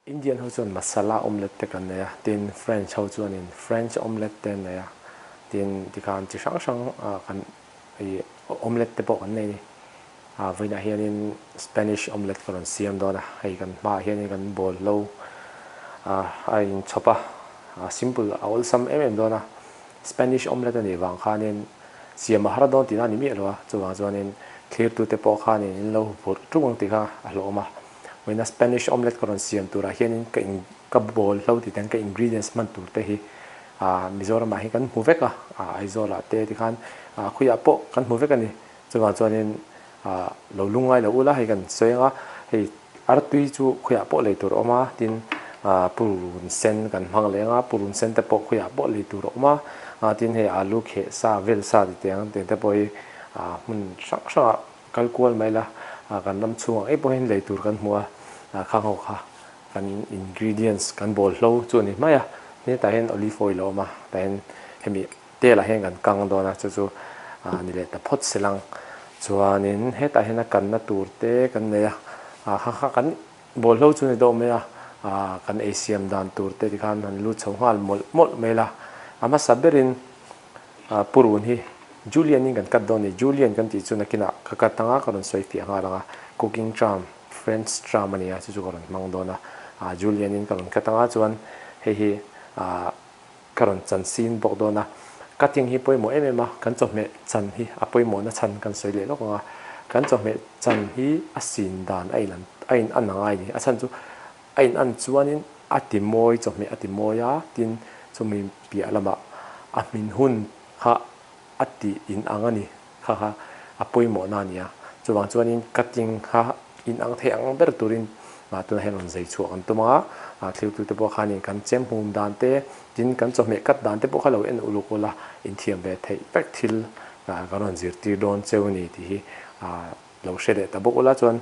Indian ho chuan masala omelette te kan nei a, tin French ho chuanin French omelette te an nei a, tin tikhan chi hrang hrang kan ih omelette te pawh kan nei a ni. Vawiinah hianin Spanish omelette ka rawn siam dawn a, hei kan hmaah hianin kan bawlhlo a inchhawp a, simple a awlsam em em dawn a, Spanish omelette a nih vang khanin siam a har dawn tihna a ni miah lo a, chuvang chuanin thlirtute pawh khanin in lo vurh ṭung ang tih kha a hlawhawm a. Vawiina Spanish omelette ka rawn siam turah hianin ka in ka bawl hlo tih ten ka ingredients hman tur te hi ah Mizoramah hi kan hmu vek a, ah Aizawlah te tikhan ah khawiah pawh kan hmu vek a ni. Chuvang chuanin ah lo lungngai lo ula hei kan sawi ang a, hei artui chu khawiah pawh lei tur a awm a, tin ah purun sen kan hmang leh ang a, purun sen te pawh khawiah pawh lei tur a awm a, ah tin hei alu kheh sa vel sa ti teh ang tih te pawh hi ah hmun hrang hrangah Kal kual mai la, kan ram chhungah ngei pawhin lei tur kan hmu a, khang ho kha kan ingredients kan bawl hlo chu a ni mai a, hetah hian olive oil a awm a, tah hian hemi telah hian kan kang dawn a, chu chu ni leh ta phawt se lang. Chuanin hetah hian a kanna tur te kan nei a, kha kha kan bawl hlo chu ni deuh mai a, kan ei siam dan tur te tikhan han lut chho nghal mawlh mawlh mai la, a hmasa berin Purun hi Julian in kan cut dawn a ni. Julian kan tih chu nakinah ka cut anga ka rawn sawi fiah nghal ang a. Cooking term, French term a ni a, chu chu ka rawn hmang dawn a. Julian in ka rawn cut anga chuan hei hi ka rawn chan sin bawk dawn a. Cutting hi pawimawh em em a, kan chawhmeh chan hi a pawimawhna chhan kan sawi leh lawk ang a. Kan chawhmeh chan hi a sin dan a in a in an angai a ni. A chhan chu A in an chuanin a ti mawi chawhmeh a ti mawi a, tin chumi piah lamah a hmin hun kha a ti in ang a ni kha kha a pawimawhna a ni a. Chuvang chuanin cutting kha in ang thei ang ber turin tunah hian rawn zai chhuah kan tum a, thiltute pawh khanin kan chem hum dan te, tin kan chawhmeh cut dan te pawh kha lo en uluk ula inthiam ve theih vek thil kan rawn zirtir dawn cheu a ni tih hi lo hre leh ta bawk ula chuan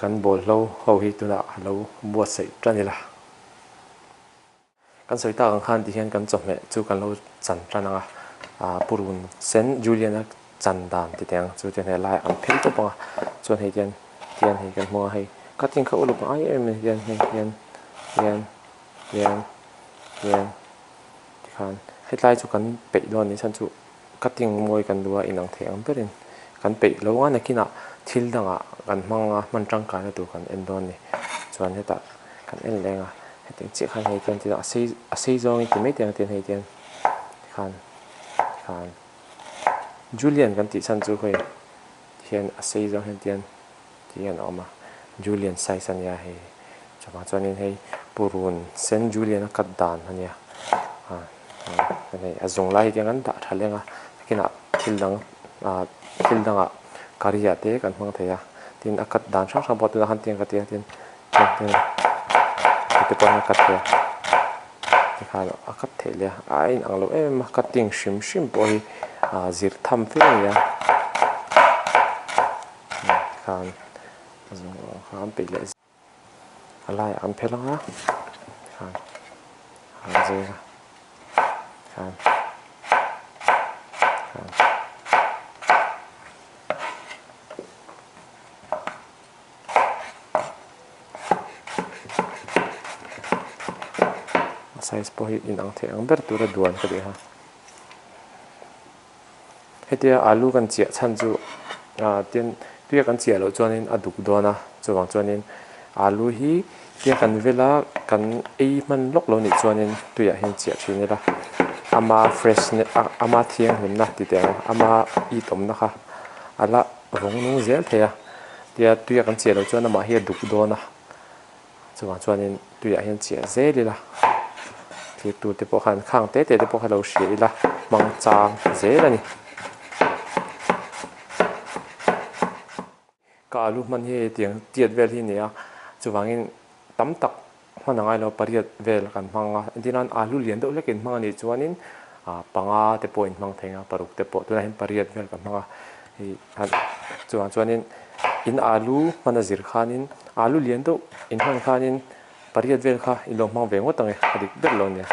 Kan bawlhlo ho hi tunah a lo buatsaih tan ila. Kan sawi tak ang khan tihian kan chawhmeh chu kan lo chan tan ang a, purun sen Julian-a chan dan ti teh ang chu tihian hei laiah kan phel tawp ang a, chuan hei tihian tihian hei kan hmu a hei cutting kha uluk ang ai em em hian hei hian hian hian hian tikhan hetlai chu kan peih dawn a ni chhan chu Cutting mawi kan duh a inang thei ang berin kan peih lo a, nakinah thil dangah kan hmang a, hman tangkaina tur kan en dawn a ni. Chuan hetah kan en leng a, hetiang chiah khan hei tian a sei a sei zawngin ti mai teh ang hei tian tikhan tikhan Julian kan tih chhan chu hei tihian a sei zawng hian tian tih hian a awm a, Julian size a nia hei chuvang chuanin hei purun sen Julian a cut dan a nia ah hei a zung lai hi tiang an dah tha leng a nakinah thil dang ah thil dangah curry ah te kan hmang thei a tin a cut dan hrang hrang pawh tunah khan tiang ka ti a tin heti pawh hian a cut thei a tikhan a cut theih leh a a inang lo em em a cutting hrim hrim pawh hi ah zir tham fe a ni a. Khan a zawng ang kha an peih leh a laiah an phel ang a khan an zeng a khan khan a size pawh hi inang thei ang ber tura duan ka duh a. Hetia alu kan chiah chhan chu ah tin tuia kan chiah loh chuanin a duk dawn a, chuvang chuanin alu hi tia kan vel a kan ei hman lawk lo nih chuanin tuiah hian chiah thin ila ama fresh ama thianghlimna ti teh ang ama it awmna kha a la vawng nung zel thei a, tia tuia kan chiah loh chuan amah hi a duk dawn a. Chuvang chuanin tuiah hian chiah zel ila, thlir tur te pawh khan khang te te te pawh kha lo hria ila hmang chang zel a ni. Ka alu hman hi hetiang tiat vel hi a ni a, chuvangin tam tak hman a ngai lo pariat vel kan hmang a, entir nan alu lian deuh hlek in hmang a nih chuanin panga te pawh in hmang thei a, paruk te pawh tunah hian pariat vel kan hmang a, hei chuvang chuanin in alu hman a zir khanin alu lian deuh in hman khanin pariat vel kha in lo hmang ve ngawt ang e a dik ber lo nia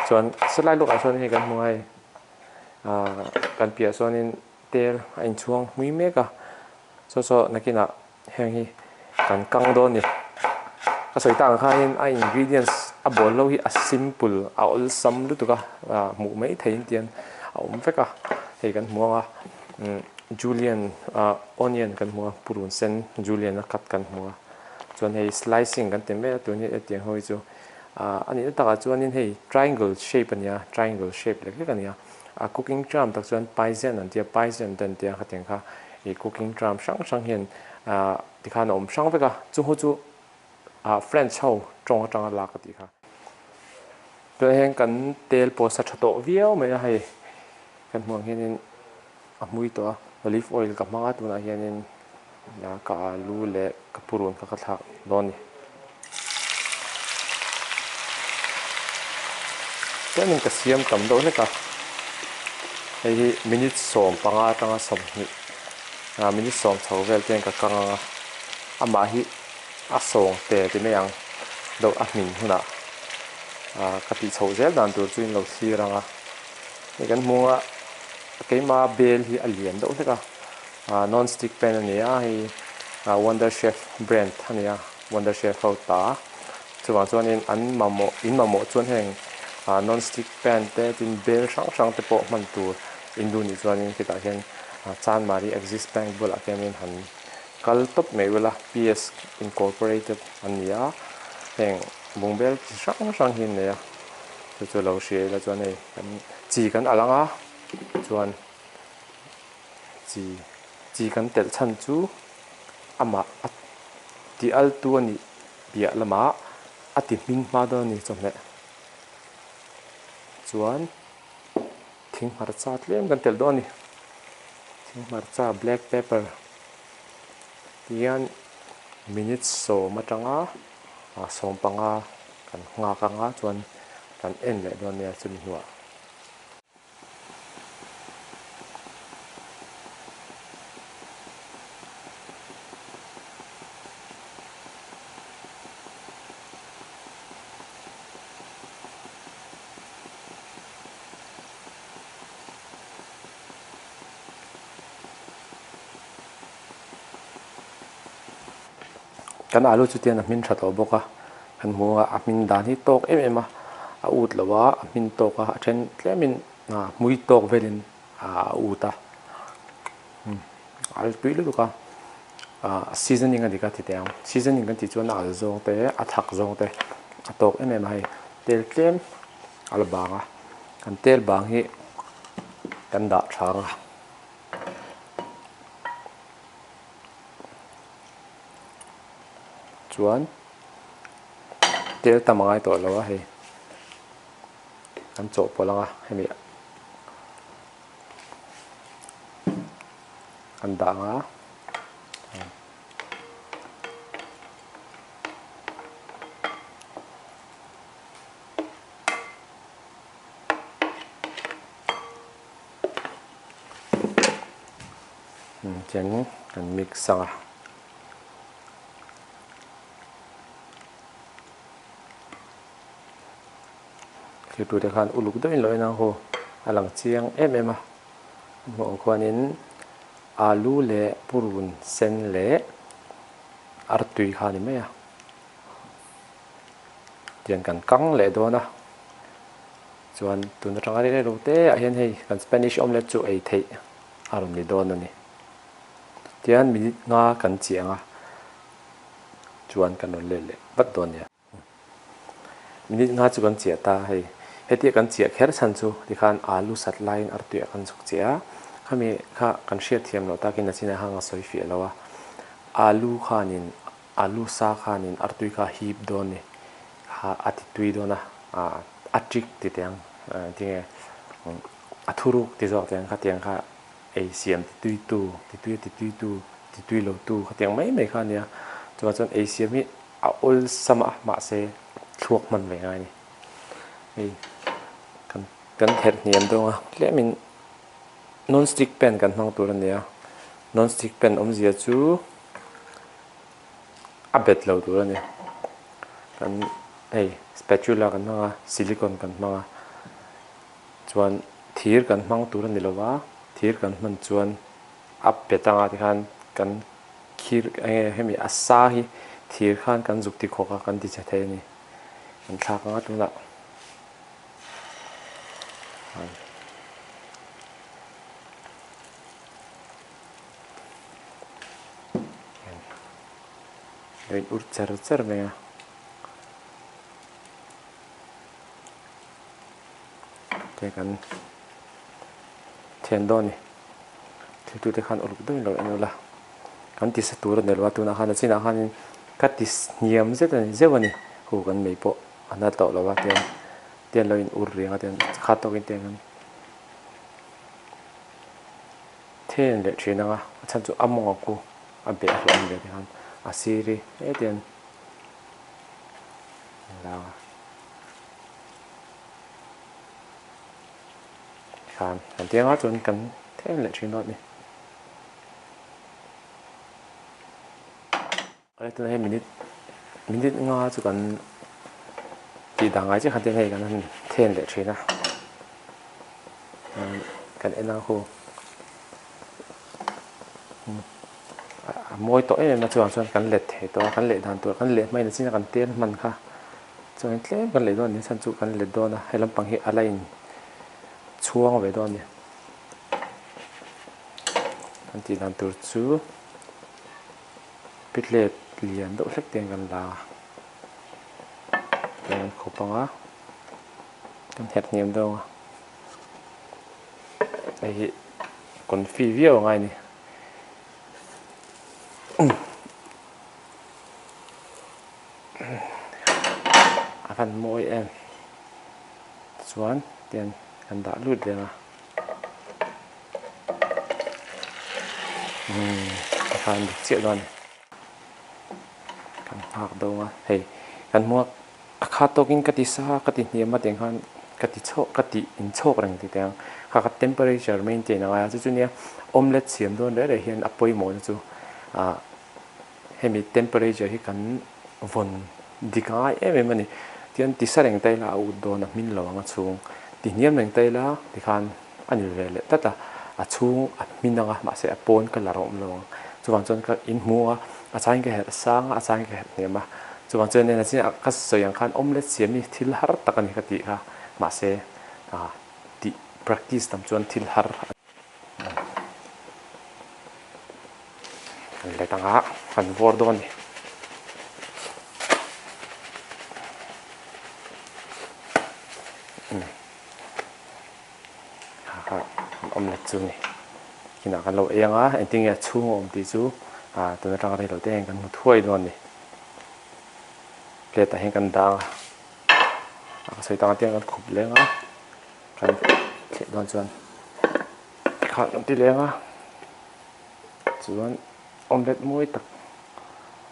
chuan selai lawkah chuan hei kan hmu a hei ahh kan piah chuanin tel a inchhuang hmui mek a saw saw nakinah heng hi kan kang dawn a ni. Ka sawi tak ang khanin a ingredients a bawl ho hi a simple a awlsam lutuk a hmuh mai theihin tian a awm vek a hei kan hmu ang a julian ah onion kan hmu a purun sen julian a cut kan hmu a chuan hei slicing kan ti mai a tun hi hetiang ho hi chu ah a nihna takah chuanin hei triangle shape a nia triangle shape lek lek a nia a cooking term tak chuan paizen an tia paizen te an tia khatiang kha ih cooking term hrang hrang hian ah tikhan a awm hrang vek a chung ho chu ah French ho tawng atanga lak a tih kha. Tunah hian kan tel pawh sa tha tawh viau mai a hei kan hmuh ang hianin a hmui tawh a olive oil ka hmang a tunah hianin ka alu leh ka purun kha ka thlak dawn a ni. Tlemin ka siam tam deuh hlek a hei hi minute 15 atanga 20 ah minute 10 chho vel te hian ka kang ang a amah hi a sawng te ti mai ang deuh a hmin hunah ah ka tih chhoh zel dan tur chu in lo thlir ang a hei kan hmu a keima bel hi a lian deuh hlek a ah non stick pan a ni a hei ah wonder chef brand a ni a wonder chef ho ta chuvang chuanin an mamawh in mamawh chuan heng ah non stick pan te tin bel hrang hrang te pawh hman tur in duh nih chuanin khitah hian Chanmari Axis Bank bulah khianin han Kal tawp mai ula, PS Incorporated an ni a, heng bungbel chi hrang hrang hi an nei a, chu chu lo hria ila chuan hei kan chi kan alh ang a, chuan chi chi kan telh chhan chu amah a ti al tu a nih piah lamah a ti hming hma dawn a ni chawhmeh chuan thing hmarcha tlem kan telh dawn a ni thing hmarcha black pepper. Tihian minute 10 atanga 15 kan nghak anga chuan kan en leh dawn nia chumi hnuah. Kan alu chu tian a hmin tha tawh bawk a kan hmu a a hmin dan hi tawk em em a a ut lo a a hmin tawk a a then tlemin ah hmui tawk velin ah a ut a al tui lutuk a ah seasoning a dik a ti teh ang seasoning kan tih chuan a al zawng te a thak zawng te a tawk em em a hei tel tlem a la bang a kan tel bang hi kan dah tha ang a. Chuan tel tam a ngai tawh lo a hei kan chawhpawlh ang a hemi kan dah ang a. Tiangin kan mix ang a. Thirtu te khan uluk deuhin lo en ang hu a lang chiang em em a. Hmuh ang khuanin alu leh purun sen leh artui kha a ni mai a. Tiang kan kang leh dawn a. Chuan tun atanga rei rei lo te ah hian hei kan Spanish omelette chu ei theih a rawn ni dawn a ni. Tian minute nga kan chiang a, chuan kan rawn let leh vat dawn nia. Minute nga chu kan chiah ta hei, hetia kan chiah kher chhan chu tikhan alu sat laiin artuiah kan zuk chiah a, khami kha kan hriatthiam loh takin a chinah khan a sawi fiah lo a, alu khanin Alu sa khanin artui kha hip dawn ni kha a ti tui dawn a, a trick ti teh ang tinge a thuruk ti zawk teh ang khatiang kha ei siam ti tui tu ti tui a ti tui tu ti tui lo tu khatiang mai mai kha a nia chuvang chuan ei siam hi a awlsam a mahse thluak hman ve ngai a ni hei kan kan herh hniam dawn a tlemin non stick pan kan hmang tur a ni a non stick pan awmzia chu. A bet lo tur a ni. Kan hei spatula kan hmang a, silicone kan hmang a, chuan thir kan hmang tur a ni lo va, thir kan hman chuan a bet anga tikhan kan khir eng nge hemi a sa hi. Thir khan kan zuk ti khawk a, kan ti che thei a ni. Kan thlak anga tunah Lo in ur cher cher mai a. Te kan thian dawn a ni. Thiltute khan uluk deuhin lo en ula. Kan ti sa tur a ni lo a, tunah khan a chinah khanin ka ti hniam zet a ni zeuh a ni. Hu kan mei pawh a na tawh lo a tiang tiang lo in ur riang a tiang khat tawkin tiang kan then leh thin ang a, a chhan chu a mawng ang khu a beh a hlawh a ni ve tikhan a sir hi hetiang an la a tikhan kan tiang a chuan kan then leh thin dawn a ni. Awle tunah hian minute minute nga chu kan tih dan ngai chiah khan tiang hei kan han then leh thin a kan en ang khu a mawi tawh em em a chuvang chuan kan let thei tawh a kan leh dan tur kan leh hmain a chin a kan tel hman kha chuan tlem kan leh dawn a ni chhan chu kan let dawn a he lampang hi a la in chhuang ve dawn a ni kan tih dan tur chu. Pitlet lian deuh hlek te kan la a, tiang an khup ang a, kan herh hniam deuh ang a, hei hi confi viau a ngai a ni. A van mawi em chuan tiang kan dah lut leh ang a. Umm tikhan dik chiah dawn a ni kan nghak dawn a hei kan hmu a a khat tawkin ka ti sa ka ti hniam a tiang khan ka ti chhawk ka ti inchhawk reng ti teh ang kha kha temperature maintain a ngai a chu chu nia omelette siam dawn reh reh hian a pawimawh na chu ah hemi temperature hi kan vawn dik a ngai em em a ni tichuan ti sa reng ta ila a ut dawn a hmin lo ang a chhung ti hniam reng ta ila tikhan a ni ve leh tlat a a chhung a hmin ang a mahse a pawn colour a awm lo ang chuvang chuan ka inhmu a a changin ka herh sang a a changin ka herh hniam a chuvang chuan nen a chin ka sawi ang khan omelette siam hi thil har tak a ni ka tih kha mahse ah tih practice tam chuan thil har a Kan let anga kan vawr dawn a ni. Kha kha an awm let chu a ni. Kinah kan lo ei anga engtin nge a chhung a awm tih chu ah tun atanga rei lo te hian kan hmu thuai dawn a ni. Plate ah hian kan dah anga a ka sawi tang atiang kan khup leng a kan thleh dawn chuan kha kan ti leng a chuan omelette mawi tak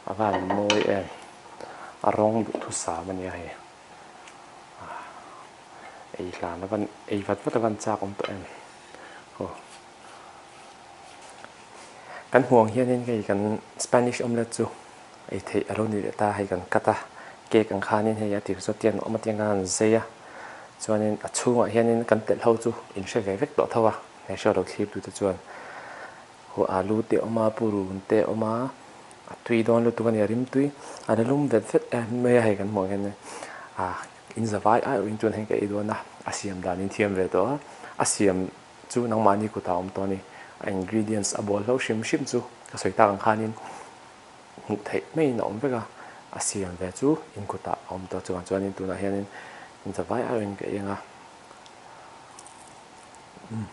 a van mawi em a rawng duhthusam a nia hei. Ei hlan a van ei vat vat a van chak awm tawh em aw kan hmuh ang hianin hei kan spanish omelette chu ei theih a lo ni leh ta hei kan cut a cake ang khanin hei a tir chu tiang awm a tiang khan an zei a chuanin a chhungah hianin kan telh ho chu in hre ve vek tawh tho a he hriat lo thlir tute chuan Huh alu te a awm a purun te a awm a a tui dawn lutuk a ni a rim tui a la lum vet vet em mai a hei kan hmuh ang hian ah in za vai ai awhin chuan heng ka ei dawn a a siam dan in thiam ve tawh a a siam chu nangmahni kutah a awm tawh a ni a ingredients a bawl hlo hrim hrim chu ka sawi tak ang khanin hmuh theih maiin a awm vek a a siam ve chu in kutah a awm tawh chuvang chuanin tunah hianin in za vai ai awhin ka ei ang a umm.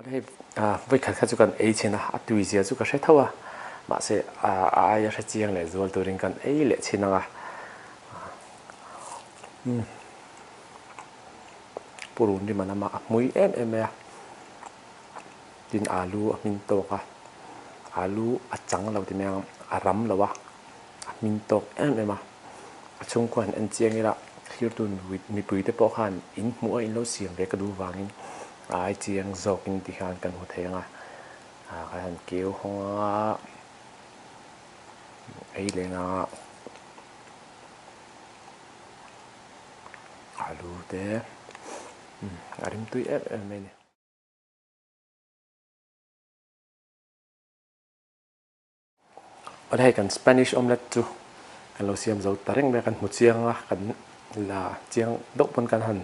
Hei vawikhat kha chu kan ei chhin a, a tui zia chu ka hre tho a, mahse a aia hre chiang leh zual turin kan ei leh chhin ang a. Umm purun rim a lam a, a hmui em em mai a, tin alu a hmin tawk a, alu a chang lo ti mai ang, a ram lo a, a hmin tawk em em a, a chhungkua han en chiang ila thirtu mipui te pawh khan in hmuh a in lo siam ve ka duh vangin a ai chiang zawkin ti khan kan hmu thei ang a, ah kan han keu hawng ang a, ei leng ang a, alu te a rimtui em em mai a ni. Awle hei kan Spanish omelette chu kan lo siam zo ta reng mai a, kan hmu chiang a, kan la chiang deuh pawn kan han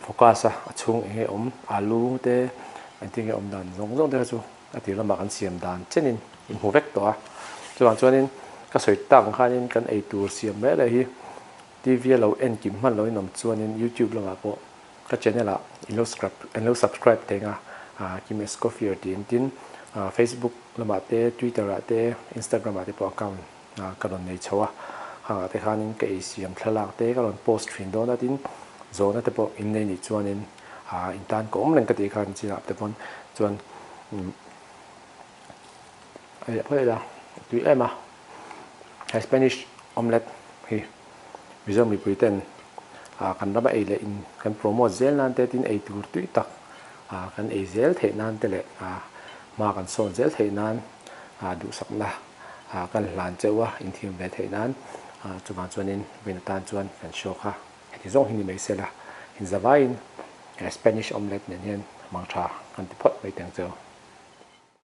focus a, a chhung eng nge awm alu te engtin nge awm dan zawng zawng te kha chu a tir lamah kan siam dan chenin in hmu vek tawh a. Chuvang chuanin ka sawi tak ang khanin kan eitur siam mai leh hi TV a lo en kim hman loin awm chuanin YouTube lamah pawh ka channel ah in lo in lo subscribe thei ang a, Kim Escoffier tiin tin Facebook lamah te Twitter ah te Instagram ah te pawh account ka rawn nei chho a, hangah te khanin ka ei siam thlalak te ka rawn post thin dawn a tin zawhna te pawh in nei nih chuanin in tan ka awm reng ka tih khan chinah te pawn chuan a leh phawt ila tui em a he Spanish omelette hi Mizo mipui ten kan rama ei leh in kan promote zel nan te tin ei tur tui tak kan ei zel theih nan te leh hma kan sawn zel theih nan duhsakna kan hlan cheuh a inthiam ve theih nan chuvang chuanin vawiin atan chuan kan show kha heti zawng hi ni mai sela inzavaiin Spanish omelette nen hian mang tha kan ti phawt mai teng cheu.